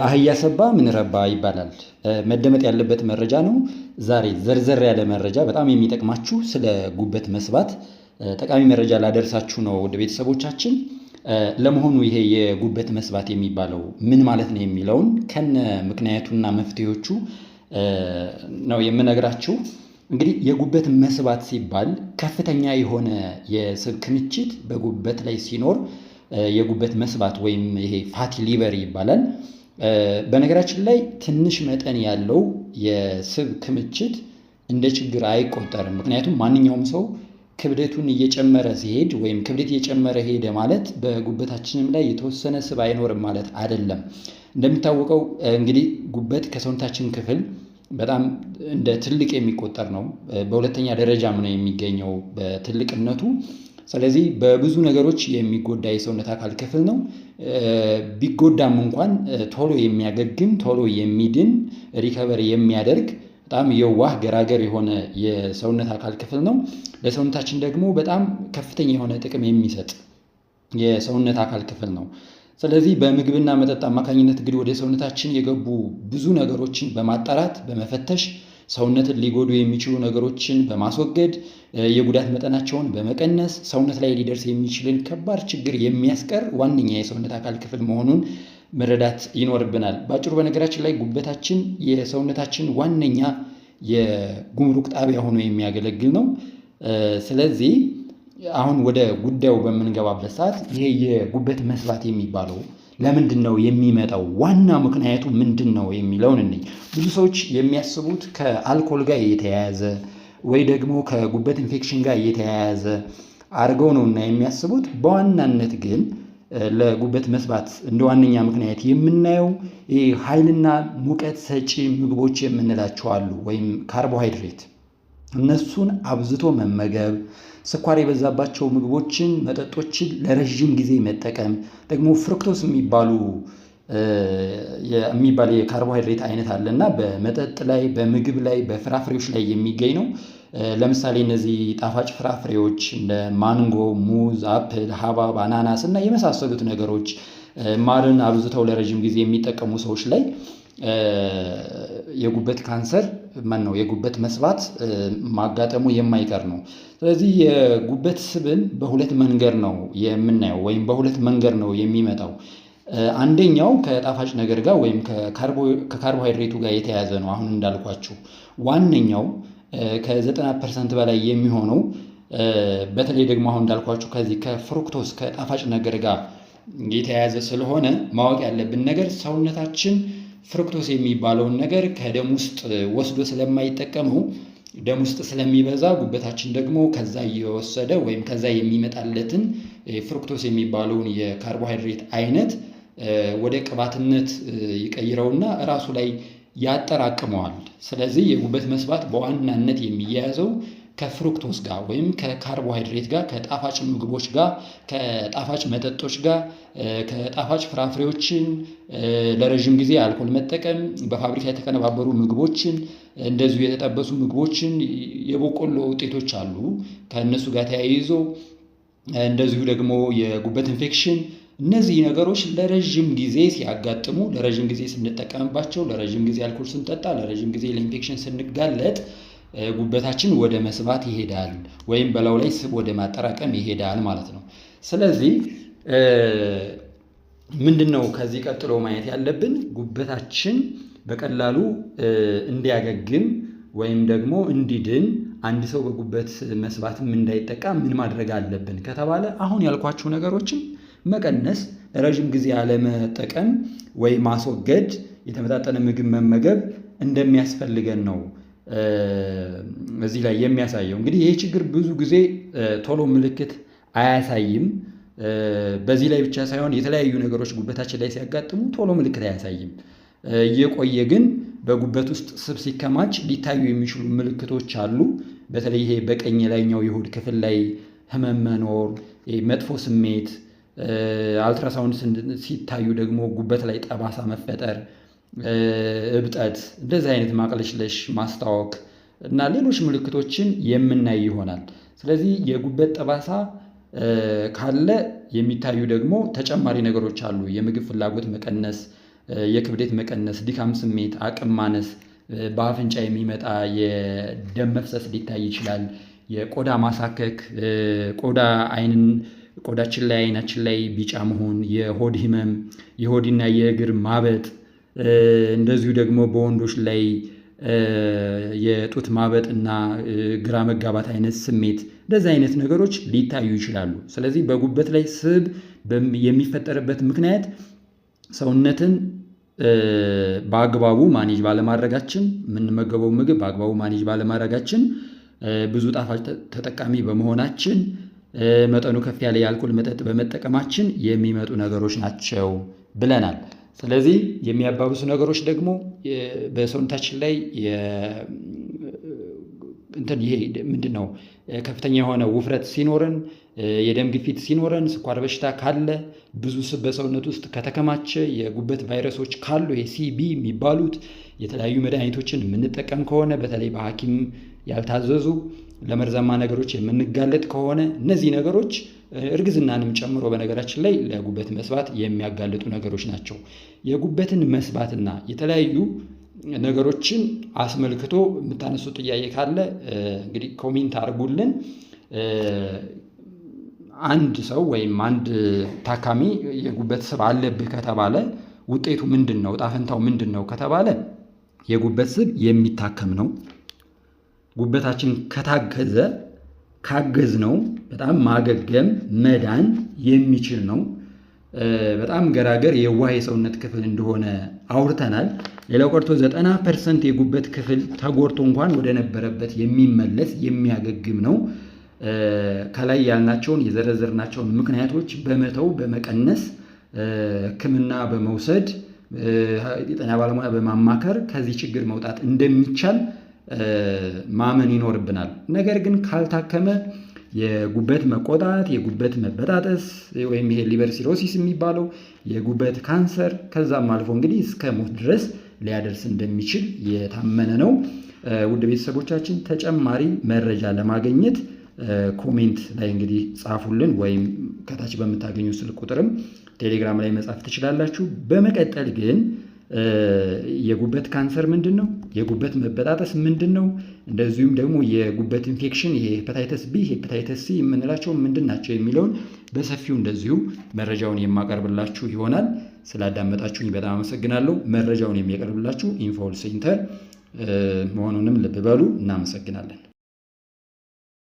አህያ ሰባ ምን ረባ ይባላል። መደመጥ ያለበት መረጃ ነው። ዛሬ ዘርዘር ያለ መረጃ በጣም የሚጠቅማችሁ ስለ ጉበት መስባት ጠቃሚ መረጃ ላደርሳችሁ ነው ወደ ቤተሰቦቻችን። ለመሆኑ ይሄ የጉበት መስባት የሚባለው ምን ማለት ነው የሚለውን ከነ ምክንያቱና መፍትሄዎቹ ነው የምነግራችሁ። እንግዲህ የጉበት መስባት ሲባል ከፍተኛ የሆነ የስብ ክምችት በጉበት ላይ ሲኖር የጉበት መስባት ወይም ይሄ fatty liver ይባላል። በነገራችን ላይ ትንሽ መጠን ያለው የስብ ክምችት እንደ ችግር አይቆጠርም። ምክንያቱም ማንኛውም ሰው ክብደቱን እየጨመረ ሲሄድ ወይም ክብደት እየጨመረ ሄደ ማለት በጉበታችንም ላይ የተወሰነ ስብ አይኖርም ማለት አይደለም። እንደሚታወቀው እንግዲህ ጉበት ከሰውነታችን ክፍል በጣም እንደ ትልቅ የሚቆጠር ነው። በሁለተኛ ደረጃም ነው የሚገኘው በትልቅነቱ። ስለዚህ በብዙ ነገሮች የሚጎዳ የሰውነት አካል ክፍል ነው። ቢጎዳም እንኳን ቶሎ የሚያገግም፣ ቶሎ የሚድን፣ recover የሚያደርግ በጣም የዋህ ገራገር የሆነ የሰውነት አካል ክፍል ነው። ለሰውነታችን ደግሞ በጣም ከፍተኛ የሆነ ጥቅም የሚሰጥ የሰውነት አካል ክፍል ነው። ስለዚህ በምግብና መጠጥ አማካኝነት እንግዲህ ወደ ሰውነታችን የገቡ ብዙ ነገሮችን በማጣራት፣ በመፈተሽ፣ ሰውነትን ሊጎዱ የሚችሉ ነገሮችን በማስወገድ፣ የጉዳት መጠናቸውን በመቀነስ ሰውነት ላይ ሊደርስ የሚችልን ከባድ ችግር የሚያስቀር ዋነኛ የሰውነት አካል ክፍል መሆኑን መረዳት ይኖርብናል። በአጭሩ በነገራችን ላይ ጉበታችን የሰውነታችን ዋነኛ የጉምሩክ ጣቢያ ሆኖ የሚያገለግል ነው። ስለዚህ አሁን ወደ ጉዳዩ በምንገባበት ሰዓት ይሄ የጉበት መስባት የሚባለው ለምንድን ነው የሚመጣው? ዋና ምክንያቱ ምንድን ነው የሚለውን እንይ። ብዙ ሰዎች የሚያስቡት ከአልኮል ጋር የተያያዘ ወይ ደግሞ ከጉበት ኢንፌክሽን ጋር የተያያዘ አድርገው ነው እና የሚያስቡት። በዋናነት ግን ለጉበት መስባት እንደ ዋነኛ ምክንያት የምናየው ይሄ ኃይልና ሙቀት ሰጪ ምግቦች የምንላቸው አሉ፣ ወይም ካርቦሃይድሬት። እነሱን አብዝቶ መመገብ፣ ስኳር የበዛባቸው ምግቦችን፣ መጠጦችን ለረዥም ጊዜ መጠቀም፣ ደግሞ fructose የሚባል የካርቦሃይድሬት አይነት አለ እና በመጠጥ ላይ፣ በምግብ ላይ፣ በፍራፍሬዎች ላይ የሚገኝ ነው። ለምሳሌ እነዚህ ጣፋጭ ፍራፍሬዎች እንደ ማንጎ፣ ሙዝ፣ apple፣ ሀባብ፣ አናናስ እና የመሳሰሉት ነገሮች፣ ማርን አብዝተው ለረዥም ጊዜ የሚጠቀሙ ሰዎች ላይ የጉበት ካንሰር ማን ነው የጉበት መስባት ማጋጠሙ የማይቀር ነው። ስለዚህ የጉበት ስብን በሁለት መንገድ ነው የምናየው ወይም በሁለት መንገድ ነው የሚመጣው። አንደኛው ከጣፋጭ ነገር ጋር ወይም ከካርቦሃይድሬቱ ጋር የተያያዘ ነው። አሁን እንዳልኳችሁ ዋነኛው ከ90% በላይ የሚሆነው በተለይ ደግሞ አሁን እንዳልኳችሁ ከዚህ ከ fructose ከጣፋጭ ነገር ጋር የተያያዘ ስለሆነ ማወቅ ያለብን ነገር ሰውነታችን fructose የሚባለውን ነገር ከደም ውስጥ ወስዶ ስለማይጠቀመው ደም ውስጥ ስለሚበዛ ጉበታችን ደግሞ ከዛ እየወሰደ ወይም ከዛ የሚመጣለትን fructose የሚባለውን የካርቦሃይድሬት አይነት ወደ ቅባትነት ይቀይረውና ራሱ ላይ ያጠራቅመዋል። ስለዚህ የጉበት መስባት በዋናነት የሚያያዘው ከ fructose ጋር ወይም ከካርቦሃይድሬት ጋር፣ ከጣፋጭ ምግቦች ጋር፣ ከጣፋጭ መጠጦች ጋር፣ ከጣፋጭ ፍራፍሬዎችን ለረዥም ጊዜ አልኮል መጠቀም፣ በፋብሪካ የተቀነባበሩ ምግቦችን፣ እንደዚሁ የተጠበሱ ምግቦችን፣ የበቆሎ ውጤቶች አሉ ከእነሱ ጋር ተያይዞ እንደዚሁ ደግሞ የጉበት ኢንፌክሽን፣ እነዚህ ነገሮች ለረዥም ጊዜ ሲያጋጥሙ፣ ለረዥም ጊዜ ስንጠቀምባቸው፣ ለረዥም ጊዜ አልኮል ስንጠጣ፣ ለረዥም ጊዜ ለኢንፌክሽን ስንጋለጥ ጉበታችን ወደ መስባት ይሄዳል ወይም በላዩ ላይ ስብ ወደ ማጠራቀም ይሄዳል ማለት ነው። ስለዚህ ምንድነው ከዚህ ቀጥሎ ማየት ያለብን? ጉበታችን በቀላሉ እንዲያገግም ወይም ደግሞ እንዲድን፣ አንድ ሰው በጉበት መስባትም እንዳይጠቃ ምን ማድረግ አለብን ከተባለ አሁን ያልኳችሁ ነገሮችን መቀነስ፣ ረዥም ጊዜ አለመጠቀም ወይ ማስወገድ፣ የተመጣጠነ ምግብ መመገብ እንደሚያስፈልገን ነው እዚህ ላይ የሚያሳየው። እንግዲህ ይሄ ችግር ብዙ ጊዜ ቶሎ ምልክት አያሳይም። በዚህ ላይ ብቻ ሳይሆን የተለያዩ ነገሮች ጉበታችን ላይ ሲያጋጥሙ ቶሎ ምልክት አያሳይም። እየቆየ ግን በጉበት ውስጥ ስብ ሲከማች ሊታዩ የሚችሉ ምልክቶች አሉ። በተለይ ይሄ በቀኝ ላይኛው የሆድ ክፍል ላይ ህመም መኖር፣ መጥፎ ስሜት፣ አልትራሳውንድ ሲታዩ ደግሞ ጉበት ላይ ጠባሳ መፈጠር፣ እብጠት፣ እንደዚህ አይነት ማቅለሽለሽ፣ ማስታወክ እና ሌሎች ምልክቶችን የምናይ ይሆናል። ስለዚህ የጉበት ጠባሳ ካለ የሚታዩ ደግሞ ተጨማሪ ነገሮች አሉ። የምግብ ፍላጎት መቀነስ፣ የክብደት መቀነስ፣ ድካም ስሜት፣ አቅም ማነስ፣ በአፍንጫ የሚመጣ የደም መፍሰስ ሊታይ ይችላል። የቆዳ ማሳከክ፣ ቆዳ አይንን ቆዳችን ላይ አይናችን ላይ ቢጫ መሆን፣ የሆድ ህመም፣ የሆድና የእግር ማበጥ፣ እንደዚሁ ደግሞ በወንዶች ላይ የጡት ማበጥ እና ግራ መጋባት አይነት ስሜት፣ እንደዚህ አይነት ነገሮች ሊታዩ ይችላሉ። ስለዚህ በጉበት ላይ ስብ የሚፈጠርበት ምክንያት ሰውነትን በአግባቡ manage ባለማድረጋችን፣ የምንመገበው ምግብ በአግባቡ manage ባለማድረጋችን፣ ብዙ ጣፋጭ ተጠቃሚ በመሆናችን፣ መጠኑ ከፍ ያለ የአልኮል መጠጥ በመጠቀማችን የሚመጡ ነገሮች ናቸው ብለናል። ስለዚህ የሚያባብሱ ነገሮች ደግሞ በሰውነታችን ላይ እንትን ይሄ ምንድን ነው፣ ከፍተኛ የሆነ ውፍረት ሲኖረን፣ የደም ግፊት ሲኖረን፣ ስኳር በሽታ ካለ፣ ብዙ ስብ በሰውነት ውስጥ ከተከማቸ፣ የጉበት ቫይረሶች ካሉ ይሄ C B የሚባሉት፣ የተለያዩ መድኃኒቶችን የምንጠቀም ከሆነ፣ በተለይ በሐኪም ያልታዘዙ፣ ለመርዛማ ነገሮች የምንጋለጥ ከሆነ፣ እነዚህ ነገሮች እርግዝናንም ጨምሮ በነገራችን ላይ ለጉበት መስባት የሚያጋልጡ ነገሮች ናቸው። የጉበትን መስባትና የተለያዩ ነገሮችን አስመልክቶ የምታነሱት ጥያቄ ካለ እንግዲህ comment አድርጉልን። አንድ ሰው ወይም አንድ ታካሚ የጉበት ስብ አለብህ ከተባለ ውጤቱ ምንድን ነው? እጣ ፈንታው ምንድን ነው ከተባለ የጉበት ስብ የሚታከም ነው። ጉበታችን ከታገዘ፣ ካገዝነው በጣም ማገገም መዳን የሚችል ነው። በጣም ገራገር የዋህ የሰውነት ክፍል እንደሆነ አውርተናል። ሌላው ቀርቶ 90% የጉበት ክፍል ተጎድቶ እንኳን ወደ ነበረበት የሚመለስ፣ የሚያገግም ነው። ከላይ ያልናቸውን የዘረዘርናቸውን ምክንያቶች በመተው፣ በመቀነስ፣ ሕክምና በመውሰድ፣ የጤና ባለሙያ በማማከር ከዚህ ችግር መውጣት እንደሚቻል ማመን ይኖርብናል። ነገር ግን ካልታከመ የጉበት መቆጣት፣ የጉበት መበጣጠስ ወይም ይሄ liver cirrhosis የሚባለው፣ የጉበት ካንሰር፣ ከዛም አልፎ እንግዲህ እስከ ሞት ድረስ ሊያደርስ እንደሚችል የታመነ ነው። ውድ ቤተሰቦቻችን፣ ተጨማሪ መረጃ ለማግኘት comment ላይ እንግዲህ ጻፉልን ወይም ከታች በምታገኙ ስልክ ቁጥርም ቴሌግራም ላይ መጻፍ ትችላላችሁ። በመቀጠል ግን የጉበት ካንሰር ምንድን ነው? የጉበት መበጣጠስ ምንድን ነው? እንደዚሁም ደግሞ የጉበት ኢንፌክሽን ይሄ hepatitis B፣ hepatitis C የምንላቸው ምንድን ናቸው የሚለውን በሰፊው እንደዚሁ መረጃውን የማቀርብላችሁ ይሆናል። ስላዳመጣችሁኝ በጣም አመሰግናለሁ። መረጃውን የሚያቀርብላችሁ ኢንፎል ሴንተር መሆኑንም ልብ በሉ። እናመሰግናለን።